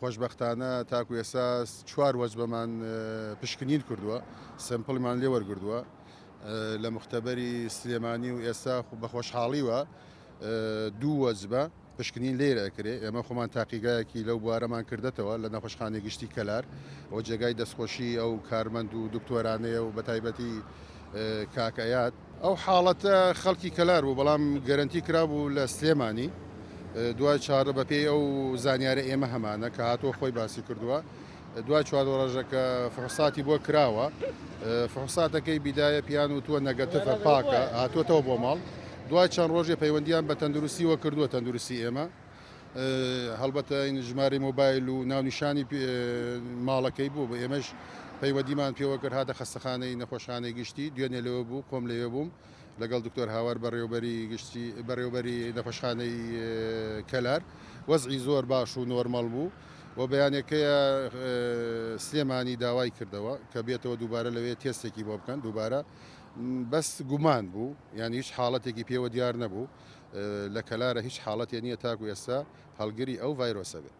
خۆشبەختانە تاکو ئێستا چوار وەجبەمان پشکنین کردووە، سەمپڵمان لێ وەرگردووە لە مختبەری سلێمانی و ئێستا بە خۆشحاڵیوە دوو وەجبە پشکنین لێرە ئەکرێ. ئێمە خۆمان تاقیگایەکی لەو بوارەمان کردەتەوە لە نەخۆشخانەی گشتی کەلار و جێگای دەستخۆشی ئەو کارمەند و دکتۆرانەیە و بەتایبەتی کاک ئەیاد. ئەو حاڵەتە خەڵکی کەلار بوو، بەڵام گەرەنتی کرابوو لە سلێمانی. دوای چوار بەپێی ئەو زانیارە ئێمە هەمانە کە هاتووە خۆی باسی کردووە، دوای چوار ڕۆژە کە فحوساتی بۆ کراوە، فحوساتەکەی بیدایە پیان وتووە نەگەتفە، پاکە، هاتووەتەوە بۆ ماڵ. دوای چەند ڕۆژێ پەیوەندیان بە تەندروستیوە کردووە، تەندروستی ئێمە هەڵبەتە ژمارەی مۆبایل و ناونیشانی ماڵەکەی بوو، بە ئێمەش پەیوەندیمان پێوە کرد، هاتە خەستەخانەی نەخۆشخانەی گشتی. دوێنێ لەوێ بوو، خۆم لەوێ بووم لەگەڵ دکتۆر هاوار بەڕێوبەری گشتی بەڕێوبەری نەخۆشخانەی کەلار. وەزعی زۆر باش و نۆرمەڵ بوو و بەیانەکەیە سلێمانی داوای کردەوە کە بێتەوە دووبارە لەوێ تێستێکی بۆ بکەن دووبارە، بەس گومان بوو، یعنی هیچ حاڵەتێکی پێوە دیار نەبوو. لە کەلارە هیچ حاڵەتێ نییە تاکو ئێستا هەڵگری ئەو ڤایرۆسە بێ.